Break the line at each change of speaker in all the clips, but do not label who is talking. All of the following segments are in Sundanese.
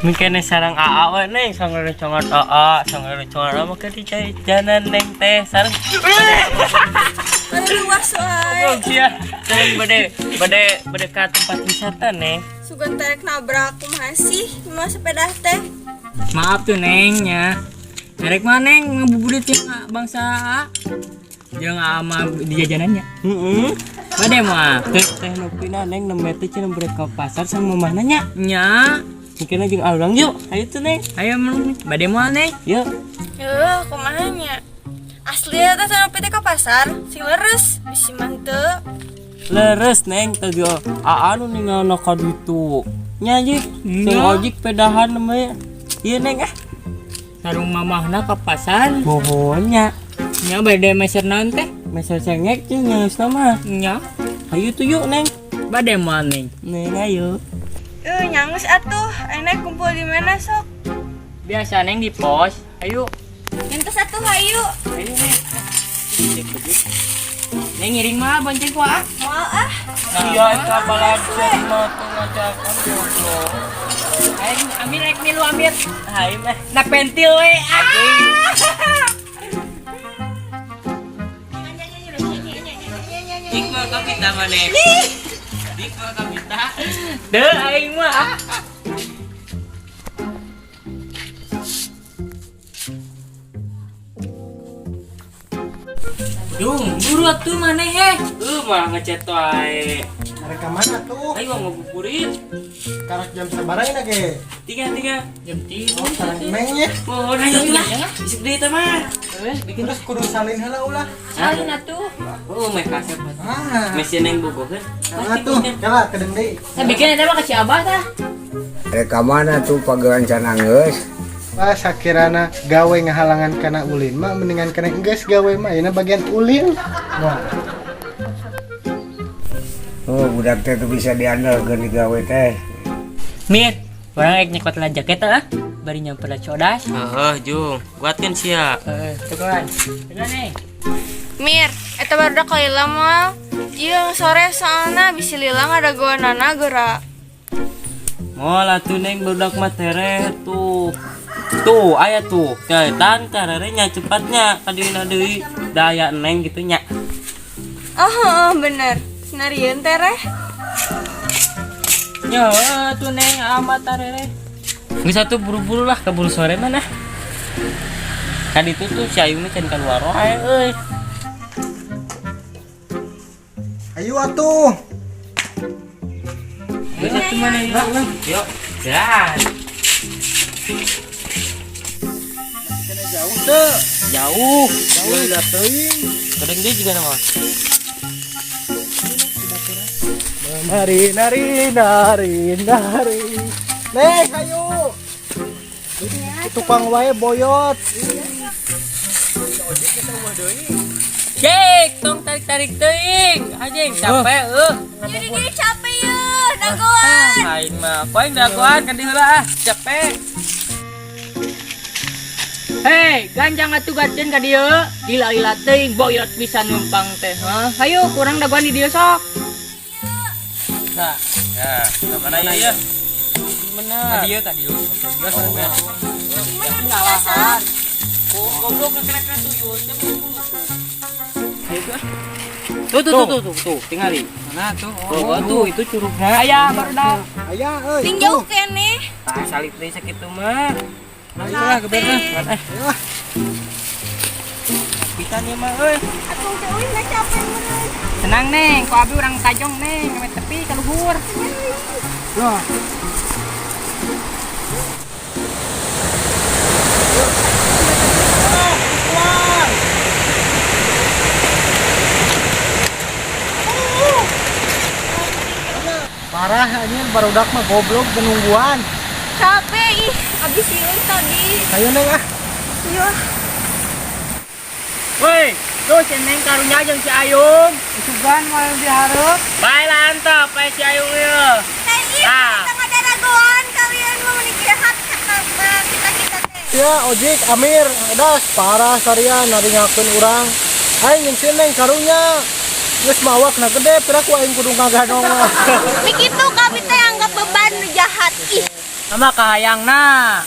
Mungkin sarang AA we neng, sangar congat AA, sangar congat AA mah di jajanan neng teh sareng.
Mana luas wae.
Oh, sia. Sareng bade bade bade ka tempat wisata neng.
Sugan terek nabrak kumaha sih mau sepeda teh.
Maaf tuh neng nya. Erek mah neng ngabuburit jeung bangsa AA. Jeung AA mah di jajanannya.
Heeh.
Bade mah.
Teh teh nopina neng nembe teh cenah bade ka pasar sama mamahna nya.
Nya.
Mungkin jeung urang yuk. Ayo tuh neng.
Ayo mah bade moal neng.
Yuk.
Heuh, kumaha nya? Asli eta teh nopi teh ka pasar, sing leres bisi mah teu.
Leres neng tadi AA nu ningalna ka ditu. Nya jik, sing
Nya.
ojek pedahan namanya. Iya neng ah.
Sarung mamahna ka pasar.
Bohongnya.
Nya bade meser naon teh?
Meser cengek jeung ngeus mah.
Nya.
Ayo tuh yuk neng.
Bade moal neng.
Neng ayo.
Nyangus atuh, ayeuna kumpul di mana sok?
Biasa neng di pos. Ayo.
Entos atuh hayu.
Ayo neng. Neng ngiring mah bonceng ku ah.
Moal ah.
Iya eta balajar mah teu ngajakan goblok.
Aing Amir rek milu Amir.
Hayu mah.
Na pentil we. Ah.
Dik mah kabita maneh. Dik mah kabita.
Deuh aing mah ah. Dung, buru atuh maneh heh.
Malah ngechat wae.
Arek ka mana tuh?
Ayo ngabuburit.
Karak jam sabaraha na ge?
Tiga tiga.
Jam 3.
Oh, sareng neng nya.
Oh, ayo lah. Isuk deui teh mah. Bikin
Terus kudu salin heula ulah.
Salin atuh.
Oh, meh kasep.
Ah.
Mesin neng bogoheun.
Nah tuh, kala kedeng deui.
Nah, bikin eta mah ka si Abah tah.
Rek ka mana tuh pagelan can anggeus?
Wah, sakirana gawe ngahalangan kana ulin mah mendingan kana geus gawe mah ayeuna bagian ulin. Wah,
Oh, budak teh tuh bisa diandalkeun di gawe teh.
Mir, urang rek nyekot lah jaket ah. Bari nyamper lah codas.
Heeh, Jung. Kuatkeun sia.
Heeh, tukeran. Tukeran neng.
Mir, eta barudak kalila moal. Ieu sore soalna bisi lila ngadagoanana geura.
Moal atuh neng budak mah tereh tuh. Tuh, aya tuh. Kaitan kararenya cepatnya kadieuna deui daya neng gitu nya.
Oh, heeh, bener. Senarieun tereh.
Nya tuh neng amat tarere.
Geus atuh buru-buru lah keburu sore mana. Kan itu tuh si Ayung can keluar wae euy.
Ayo atuh.
Geus atuh mana yuk. Yuk. Dan
Kena jauh teu.
jauh.
Jauh lah teuing.
Kadang dia juga nama.
Nari nari nari nari. Neng, ayo. Tukang wae boyot.
Jek, tong tarik-tarik teuing. Anjing capek eueuh.
Jadi dia capek ye, dagoan.
Aing mah poing dagoan kan di heula ah, capek. Hei, ganjang atuh gaceun ka dieu. Lila-lila teuing boyot bisa numpang teh. Hah? Hayu kurang dagoan di dieu sok.
Nah, ya, ke mana ya? Mana?
Ka dieu ka dieu.
Biasa.
Goblok kena-kena tuyul teh buru-buru tuh. Tuh tuh tuh tuh tuh tuh, tingali.
Mana tuh?
Oh, tuh itu curugna.
Aya barudak.
Aya euy.
Ting jauh keneh.
Ah, salib deui sakitu mah.
Ayo lah geberna.
Eh, pitan ieu mah euy.
Atuh teh euy nggak capek meureun.
Tenang neng, ku abi urang tajong neng, kame tepi ka luhur.
Loh. Parah anjir barudak mah goblok nungguan.
Capek ih, abis sieun tadi.
Ayo neng ah.
Iya.
Woi, tuh si neng karunya jeung si Ayung. Isugan moal dihareup.
Bae lah antep bae si Ayung ieu.
Hei, ih,
Ah.
kita ngadaragoan kalian mau menikah kita-kita teh.
Ya ojek Amir, das parah sarian naringakeun urang. Aing jeung si neng karunya. Geus mawak na gede piraku aing kudu ngagadong mah.
Mikitu kami teh anggap beban nu jahat ih.
Ama kahayangna.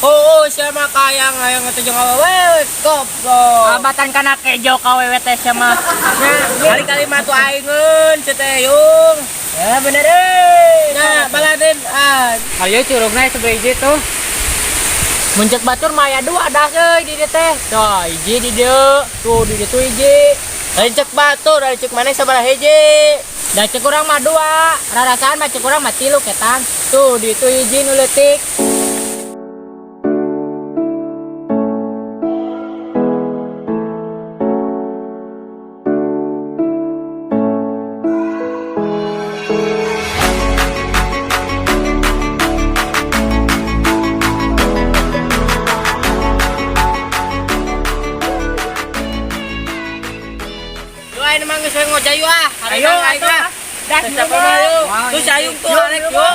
Oo, siya mah kahayang hayang atuh jeung awewe. Goblok.
Abatan kana kejo ka wewe teh sia mah.
Kali-kali mah tuh aingeun cenah teh yung.
Ya bener euy.
Nah, baladen ah.
Ayo curugna sebelah hiji tuh. Muncak batur mah aya dua das euy di dieu teh. Tuh, hiji di dieu, tuh di dieu tuh hiji.
Lain cek batur, lain cek maneh sabaraha hiji.
Da cek urang mah dua, rarasaan mah cek urang mah tilu ketan. Tuh di dieu hiji nu leutik.
Yo aing mah geus ngojayu ah.
Ayo,
aing ah.
Dah,
Siapa mah yo? Tuh sayung tuh arek yo.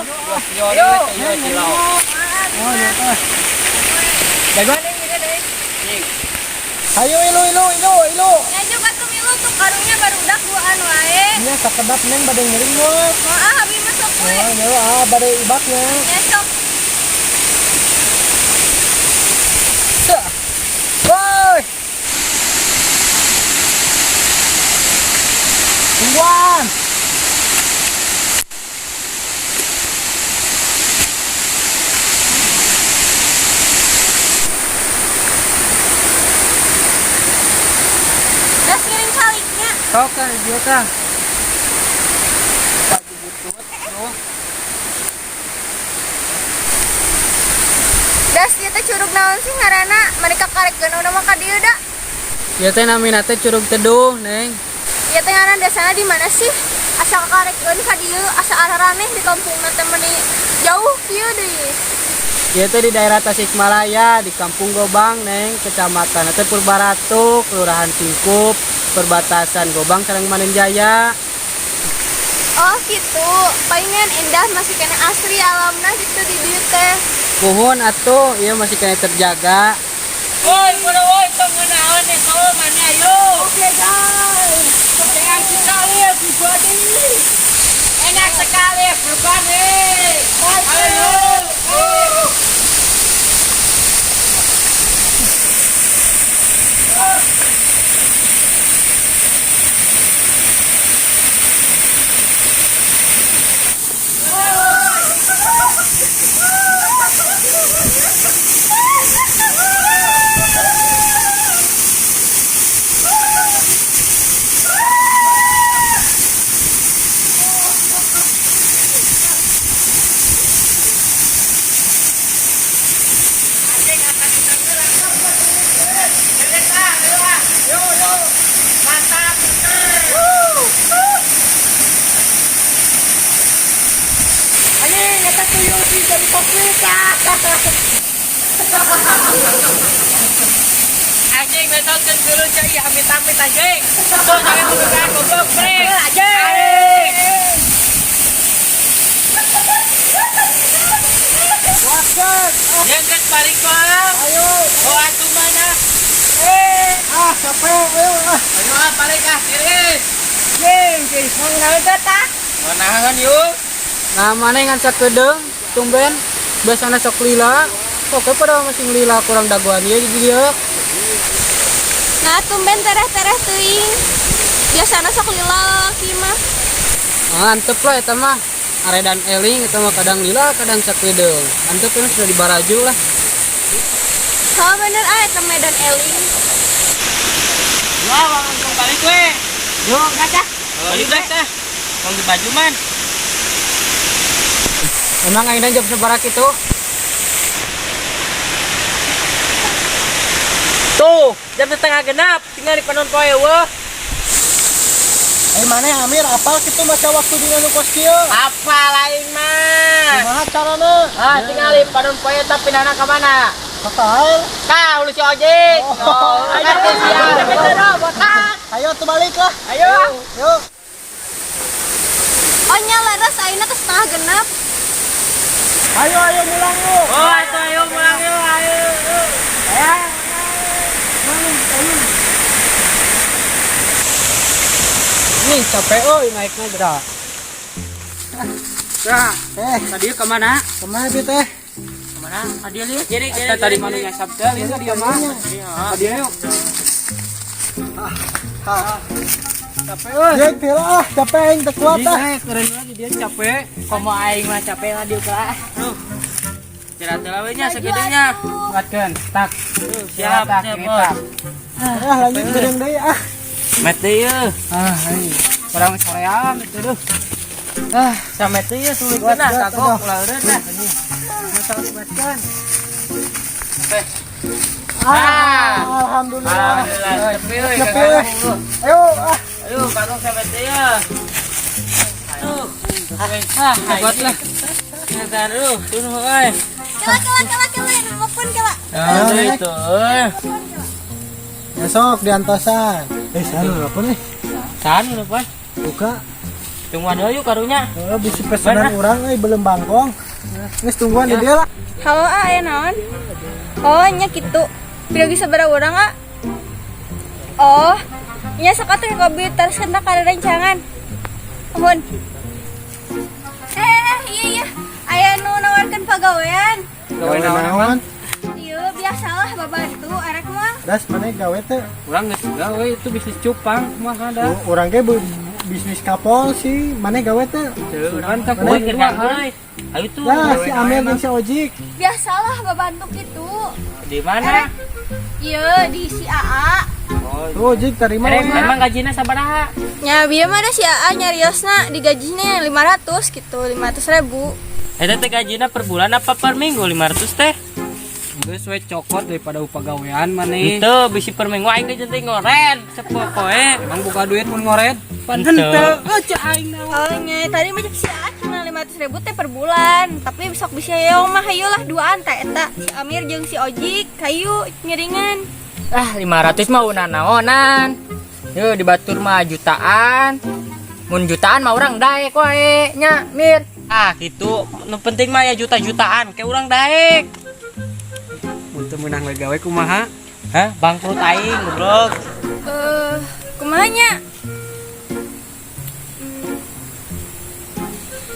Yo, yo, Jagoan nih, ini nih.
Ayo ilu ilu ilu ilu.
Ya juga tuh milu tuh karungnya barudak duaan wae.
Nya sakedap neng bade ngiring moal.
Mau ah abi mah sok we.
Oh, nyawa ah bade ibaknya.
Ya sok.
Sah. Woi. Tungguan.
Das ngiring saliknya.
Sok kan ieu tah.
Das ieu teh curug naon sih ngaranna? Mereka karek geuneuh mah ka dieu da.
Ieu teh namina teh Curug Teduh, Neng.
Ieu teh ngaran desana di mana sih? Asa kakarekeun ka dieu, asa araraneh di kampungna teh meuni jauh kieu deui.
Ieu teh di daerah Tasikmalaya, di Kampung Gobang, Neng, kecamatan teh Purbaratu, Kelurahan Tingkup, perbatasan Gobang sareng Manenjaya.
Oh gitu, palingan indah masih kena asri alamna gitu di dieu teh.
Puhun atuh, ieu masih kena terjaga.
Woi, kudu woi tong ngeunaheun nih tuh mana ayo. Oke guys. Kepengen sekali everybody. Enak sekali everybody. Ayo.
Anjing, eta tuyul sih jadi kokpit.
Anjing besok kan dulu cai amit-amit anjing. Tuh jangan buka goblok break. Anjing. Yang kan balik kok.
Ayo.
Oh atuh mana?
Ah, capek. Ayo ah.
Ayo ah balik ah tiris.
Anjing, geus mau naon teh tah?
Menahan yuk.
Nah, mana ngan sakedeung tumben biasana sok lila. Oke pada masih lila kurang dagoan ieu di dieu.
Nah, tumben tereh-tereh teuing. Biasana sok lila ki mah.
Nah, antep lah eta mah. Aredan eling eta mah kadang lila kadang sakedeung. Antep ini sudah dibaraju lah.
Sama bener ah eta Medan eling.
Wah, langsung balik we.
Yo, kaca.
Balik dah tah. Mau di baju man.
Emang ayeuna jam sabaraha kitu?
Tuh, jam setengah genap, tinggal di panon poe eueuh.
Eh mana Amir apal kitu masa waktu dina nu kos kieu?
Apa lain mah?
Kumaha carana?
Ah, tinggal di panon poe eta pindahna ka mana?
Kakael.
Ka, ulu si ojek.
Oh.
Ayo, siap.
Ayo tuh balik lah.
Ayo.
Yuk.
Oh nya leres ayeuna teh setengah genap.
Ayo ayo mulang yuk.
Oh, atuh ayo mulang yuk, ayo.
Nih capek euy naiknya gerak. Nah,
Eh,
tadi kemana?
kemana bi teh?
Ah, adil ya. Jadi
Eta tadi mah nu nyasab teh lain dia mah. Ka dieu yuk.
Ah.
Capek euy.
Jek teh ah, capek aing teu kuat ah.
Eh, keren lagi dia capek.
Komo aing mah capek lah dieu ka. Duh. Istirahat heula we nya sagedenya.
Kuatkeun, tak.
Siap,
Tak,
siap,
ini
bos.
tak.
Ah, lanjut beurang deui ah.
Met deui ye.
Ah, ai. Kurang soream itu duh.
Ah, samet deui ye sulikeun ah
Kuat,
kagok
kuat,
ulah eureun ah.
Masalah dibuatkan.
Ah, alhamdulillah.
Alhamdulillah, nepi euy.
Nepi euy. Ayo ah.
Ayo kagok samet deui ye. Tuh. Ah,
Kuat lah.
Bentar dulu, turun euy.
Kela kela kela kela telepon kela.
Ah, itu euy.
Besok diantosan. Eh, sana apa nih?
San udah, Pak.
Buka.
Tungguan heula yuk karunya.
Heeh, bisi pesanan urang euy belum bangkong. Geus tungguan di dia lah.
Halo A, aya naon? Oh, nya kitu. Pira bisa sabaraha urang A? Oh, nya sok atuh kopi terus kena ka rencangan. Nuhun. Eh, iya iya. Aya nu nawarkeun pagawean.
Gawe naon?
Iya, biasalah babantu arek mah.
Das maneh gawe teh?
Urang geus gawe itu bisnis cupang kumaha da.
Urang ge bisnis kapol sih, maneh gawe teh?
Urang teh
Euy,
kuat
keur euy. Ayo tuh.
Lah si Amir jeung si Ojik.
Biasalah babantu gitu.
Di mana?
Iya, di si AA.
Oh,
Tuh Ojik terima.
Emang, emang gajinya sabaraha?
Nya bieu mah da si AA nyariosna digajina 500 gitu, 500 ribu.
Eta teh gajina per bulan apa per minggu 500 teh?
Geus we cokot daripada upagawean maneh.
Itu bisi per minggu aing teh jeung ngoren sepopoe.
Emang buka duit mun ngored? Pan
Henteu.
henteu. Eh, cek aing naon.
Oh nya, tadi mah cek si AA cuma 500 ribu teh per bulan. Tapi besok bisa ya mah hayu lah duaan teh eta si Amir jeung si Ojik hayu ngiringan.
Ah, 500 mah naonan. Yo di batur mah jutaan. Mun jutaan mah urang daek wae nya, Mir. Ah, gitu. Nu penting mah ya juta-jutaan kayak urang daek.
Mun teu meunang we gawe kumaha?
Hah, bangkrut aing goblok.
Eh, kumaha nya?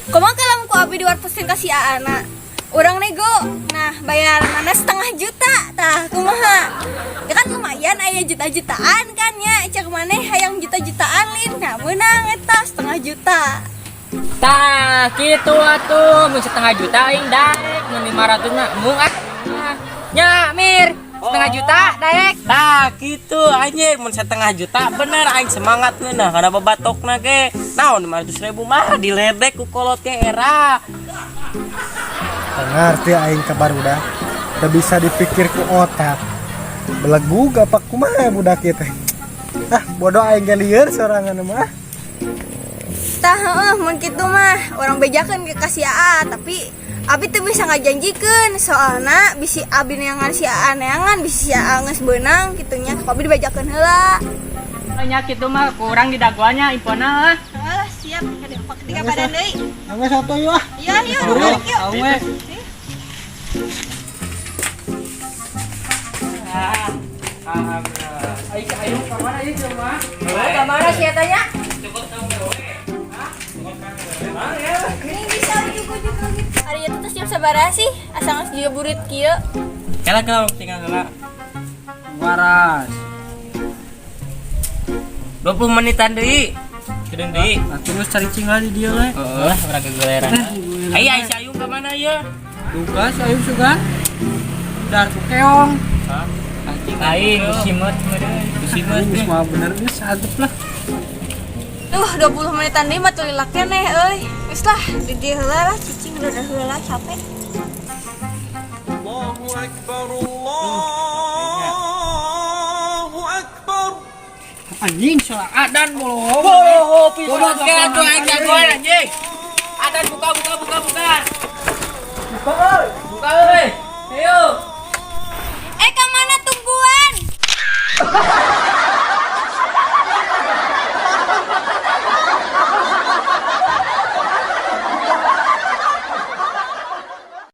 Kumaha kalau ku abi diwartosin ka si AA na? Urang nego. Nah, bayar mana setengah juta tah kumaha? Ya kan lumayan aya juta-jutaan kan ya. Cek maneh hayang juta-jutaan lin. Nah, meunang eta setengah juta.
Tah, gitu atuh. Mun setengah juta aing daek, mun 500 mah mung ah. Nya, Mir, setengah juta daek. Tah, gitu anjir mun setengah juta bener aing semangat ngeunah karena babatokna ge. Naon 500 ribu mah diledek ku kolot ge era.
Ngerti aing ka barudak. Teu bisa dipikir ku otak. Belegug apa kumaha budak ieu teh. Ah, bodoh aing ge lieur sorangan mah.
Tah heeh mun kitu mah urang bejakeun ke ka si AA tapi abi teu bisa ngajanjikeun soalna bisi abi neangan si AA neangan bisi si AA geus beunang kitu nya ku abi dibejakeun heula.
Nya kitu mah kurang didagoannya infona lah.
Alah siap ketiga badan deui.
Angge satu yuk ah.
Iya yuk balik yuk.
Tahu we. Alhamdulillah. Ai ayo ka mana ieu mah?
Ka mana sih tanya?
Ini bisa ujug-ujug gitu. Hari itu terus jam sabaraha sih? Asa geus juga burit kieu.
Kela kela tinggal heula.
Waras.
20 menitan deui. Kedeung deui.
Nah, terus cari cing lah di dia we.
Heeh, urang kegoleran. Ai ai si Ayung ka mana ieu?
Duga si Ayung sugan. Dar ku keong.
Aing simet meureun. Simet.
Geus mah bener geus antep lah.
Duh, 20 menitan deui mah teu lila keneh euy. Geus lah, di dieu heula lah cicing udah heula capek.
الله أكبر الله أكبر
Anjing salah adan bolo.
Boh, pisan kela tuh aing jagoan anjing. Adan buka buka buka buka. Buka euy. Buka euy. Ayo.
Eh, ka mana tungguan?